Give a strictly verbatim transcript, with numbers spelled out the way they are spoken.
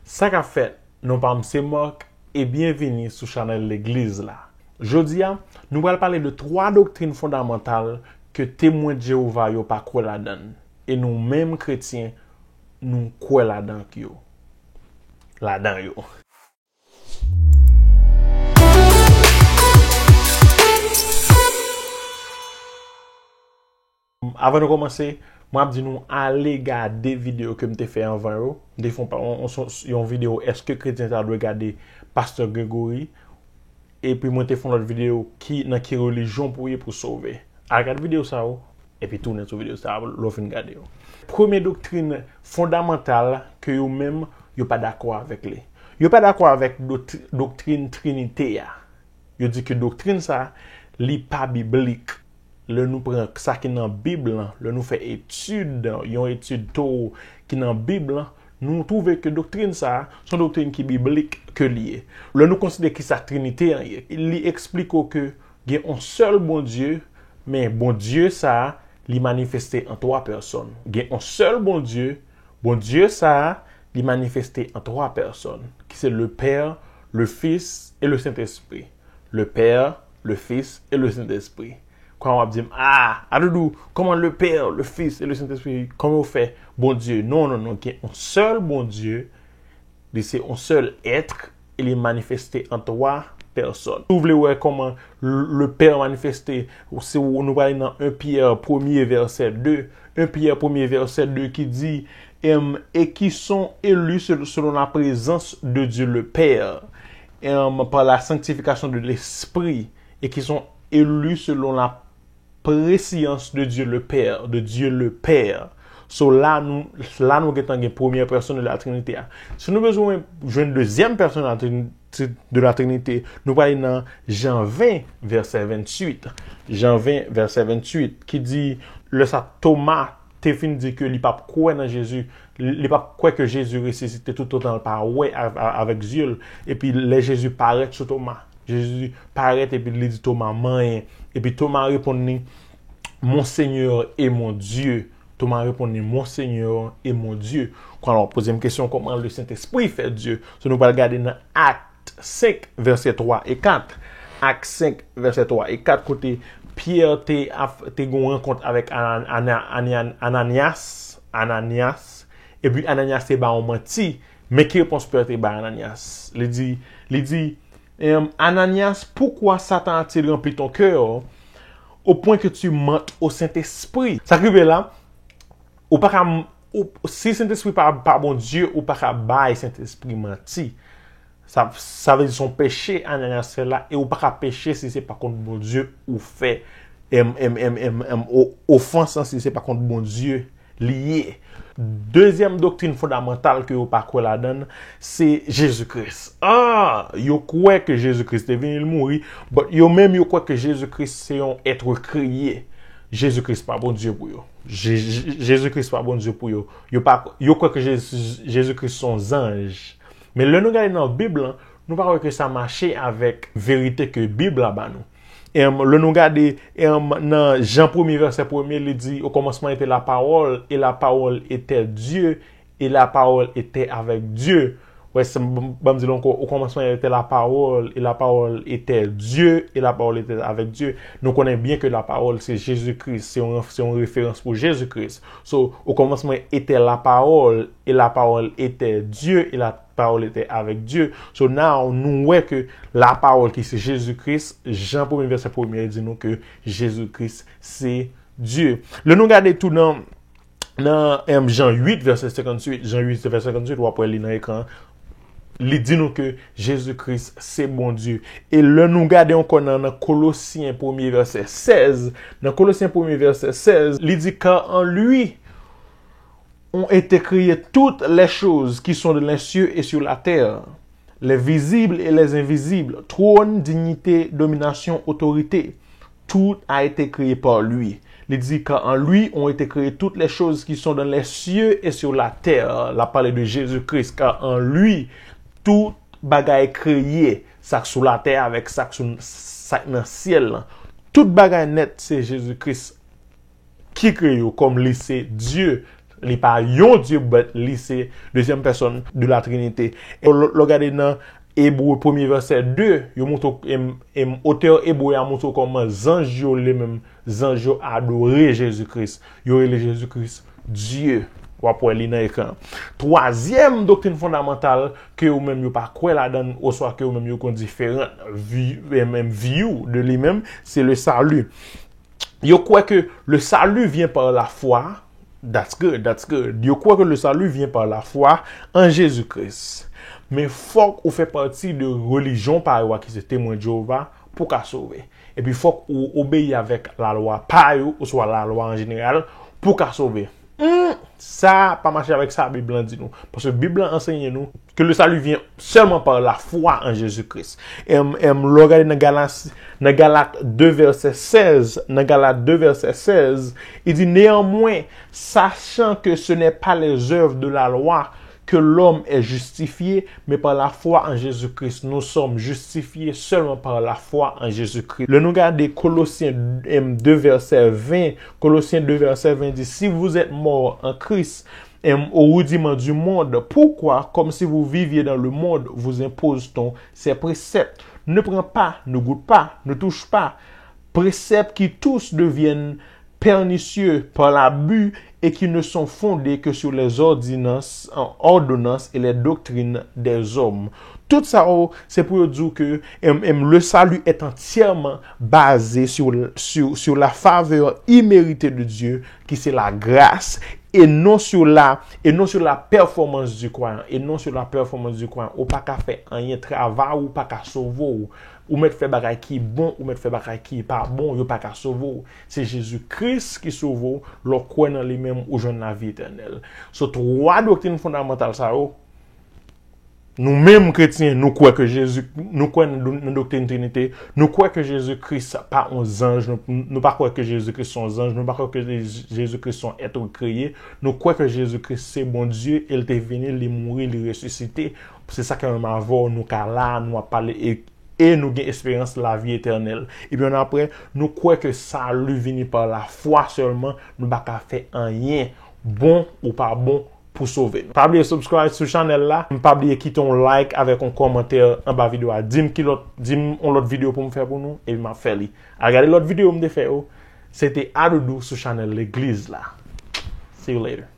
Sa k ap fèt? Non pa m se Mark, e byenvini sou chanèl legliz la. Jodi a, nou pral pale de twa doktrin fondamantal ke Temwen Jewova yo pa kwè ladan l, e nou menm kretyen, nou kwè ladan yo. Ladan yo. Avan nou kòmanse, mwen ap di nou ale gade videyo ke m te fè anvan yo. M te fè yon pa- yon, yon, yon videyo, èske kretyen ta dwe gade Pastè Gregory? Epi mwen te fè yon lòt videyo ki nan ki relijyon pou w ye pou w sove. Al gade videyo sa yo, epi tounen sou videyo sa yo lè w fin gade yo. Premye doktrin fondamantal ke yo menm yo pa dakò avèk li. Yo pa dakò avèk doktri- doktrin Trinite a. Yo di ke doktrin sa a, li pa biblik. Lè nou pran sa ki nan Bib lan, lè nou fè etid, yon etid toro ki nan Bib lan, nou twouve ke doktrin sa a, se yon doktrin ki biblik ke li ye. Lè nou konsidere ki sa Trinite an ye, li eksplike w ke gen yon sèl Bondye, men Bondye sa a, li manifeste an twa pèsòn. Gen yon sèl Bondye, Bondye sa a, li manifeste an twa pèsòn, ki se le Père, le Fils et le Saint-Esprit. Le Père, le Fils et le Saint-Esprit. Kòman w ap di m, ah, Adoudou, kòman le Père, le Fils et le Saint-Esprit, kòman yo fè Bondye? Non, non, non, gen yon sèl Bondye, li se yon sèl èt, e li manifeste an twa pèsòn. Si w vle wè kòman le Père manifeste, se nou prale nan en Pyè premye vèsè de, en Pyè premye vèsè de ki di, em, et qui sont élus sel- selon la présence de Dieu le Père, em, par la sanctification de l'Esprit, et qui sont élus selon la préscience de Dieu le Père, de Dieu le Père. So la nou, la nou gentan gen premyè pèsòn de la Trinite a. Si nou bezwen jwenn dezyèm pèsòn de la Trinite, de la Trinite, nou prale nan Jan ven, vèsè venntuit. Jan ven, vèsè venntuit, ki di, lè sa Toma te fin di ke li p ap kwè nan Jezi, li p ap kwè ke Jezi resisite toutotan l pa wè a- a- avèk zye l. Epi lè Jezi parèt sou Toma, Jezi parèt epi li di Toma, manyen. Epi Toma reponn li, Mon Seigneur et mon Dieu. Toma reponn li, Mon Seigneur et mon Dieu. Kon alò, poze m kesyon, kòman le Sentespri fè Dye? So nou pral gade nan Ak senk, vèsè twa e kat. Ak senk, vèsè twa e kat, kote Pyè te, ap- te gen yon rankont avèk Ana- Ana- Ana- Ananyas, Ananyas, epi Ananyas te ba yon manti. Men ki repons Pyè te ba Ananyas? Li di, li di, em, Ananyas, pourquoi Satan a-t-il rempli ton cœur au point que tu mentes au Saint-Esprit? Sa k rive la, ou pa ka, ou, si Sentespri pa, pa Bondye, ou pa ka bay Sentespri manti. Sa, sa vle di se yon peche Ananyas fè la, e ou pa ka peche si se pa kont Bondye ou fè, em, em, em, em, em, o- ofans lan, si se pa kont Bondye li ye. Dezyèm doktrin fondamantal ke yo pa kwè ladan l, se Jezi Kris. Ah, yo kwè ke Jezi Kris te vini, l mouri, but yo menm yo kwè ke Jezi Kris se yon èt kreye. Jezi Kris pa Bondye pou yo. Je- Je- Jezi Kris pa Bondye pou yo. Yo pa, yo kwè ke Jezi, Jezi Kris se yon zanj. Men lè nou gade nan Bib lan, nou pa wè ke sa mache avèk verite ke Bib la ba nou. Em, lè nou gade, em, nan Jan premye vèsè premye, li di, Au commencement était la parole, et la parole était Dieu, et la parole était avec Dieu. Wè, se- ban m di l ankò, Au commencement était la parole, et la parole était Dieu, et la parole était avec Dieu. Nou konnen byen ke la parole se Jezi Kris, se yon, se yon referans pou Jezi Kris. So, Au commencement était la parole, et la parole était Dieu, et la parole était avec Dieu. So now, nou wè ke la parole ki se Jezi Kris, Jan premye vèsè premye di nou ke Jezi Kris se Dye. Lè nou gade tou nan, nan, em, Jan uit, vèsè senkantuit, Jan uit, vèsè senkantuit, w ap wè li nan ekran. Li di nou ke Jezi Kris se Bondye. E lè nou gade ankò nan, nan Kolosyen premye vèsè sèz, nan Kolosyen premye vèsè sèz, li di, Car en lui ont été créées toutes les choses qui sont dans les cieux et sur la terre, les visibles et les invisibles, trône, dignité, domination, autorité. Tout a été créé par lui. Li di, Car en lui ont été créées toutes les choses qui sont dans les cieux et sur la terre. L ap pale de Jezi Kris, car en lui, tout bagay kreye, sa k sou latè avèk sa k sou, sa k nan syèl lan. Tout bagay nèt se Jezi Kris ki kreye yo, kòm li se Dye, Li pa yon Dye, but li se dezyèm pèsòn de la Trinite. E lè w gade nan Ebre premye vèsè de, yo montre w, em, em, otè Ebre a montre w kòman zanj yo, li menm, zanj yo adore Jezi Kris. Yo rele Jezi Kris Dye. W ap wè li nan ekran. Twazyèm doktrin fondamantal ke yo menm yo pa kwè ladan l, oswa ke yo menm yo gen diferan vi-, em, em, view de li menm, se le salut. Yo kwè ke le salut vient par la foi. That's good, that's good. Yo kwè ke le salut vient par la foi en Jésus-Christ. Men fòk ou fè pati de relijyon pa yo a ki se Temwen Jewova pou ka sove. Epi fòk ou obeyi avèk lalwa pa yo, oswa lalwa an jeneral, pou ka sove. Hmm, sa pa mache avèk sa Bib lan di nou. Paske Bib lan ansenye nou que le salut vient seulement par la foi en Jésus-Christ. Em, em, lè w gade nan Galas, nan Galat de vèsè sèz, nan Galat de vèsè sèz, il dit, néanmoins, sachant que ce n'est pas les œuvres de la loi que l'homme est justifié, mais par la foi en Jésus-Christ. Nous sommes justifiés seulement par la foi en Jésus-Christ. Lè nou gade Kolosyen, em, de vèsè ven, Kolosyen de vèsè ven di, si vous êtes morts en Christ, em, au rudiment du monde, pourquoi, comme si vous viviez dans le monde, vous impose-t-on ces préceptes? Ne prends pas, ne goûte pas, ne touche pas. Préceptes qui tous deviennent pernicieux par l'abus et qui ne sont fondés que sur les ordonnances, ordonnances et les doctrines des hommes. Tout sa yo, se pou yo di w ke, em, em, le salut est entièrement basé sur, sur, sur la faveur imméritée de Dieu, qui c'est la grâce, et non sur la, et non sur la performance du croyant, et non sur la performance du croyant. Ou pa ka fè anyen, travay ou pa ka sove w. Ou mèt fè bagay ki bon, ou mèt fè bagay ki pa bon, yo pa ka sove w. Se Jezi Kris ki sove w, lè w kwè nan li menm, ou jwenn lavi etènèl. So, twa doktrin fondamantal sa yo, nou menm kretyen, nou kwè ke Jezi, nou kwè nan, nan doktrin Trinite, nou kwè ke Jezi Kris pa yon zanj, nou, nou pa kwè ke Jezi Kris se yon zanj, nou pa kwè ke Jezi Kris se yon èt kreye, nou kwè ke Jezi Kris se Bondye, e l te vini, li mouri, li resisite. Se sa ke menm avè w, nou ka la, nou ap pale, e, e nou gen esperans lavi etènèl. Epi ann apre, nou kwè ke sali vini pa lafwa sèlman, nou pa ka fè anyen, bon ou pa bon, pou sove nou. Pa bliye subscribe sou chanèl la, pa bliye kite yon like avèk yon kòmantè anba videyo a. Di m ki lòt, di m yon lòt videyo pou m fè pou nou, epi m ap fè li. Al gade lòt videyo m te fè yo, se te Adoudou sou chanèl legliz la. See you later.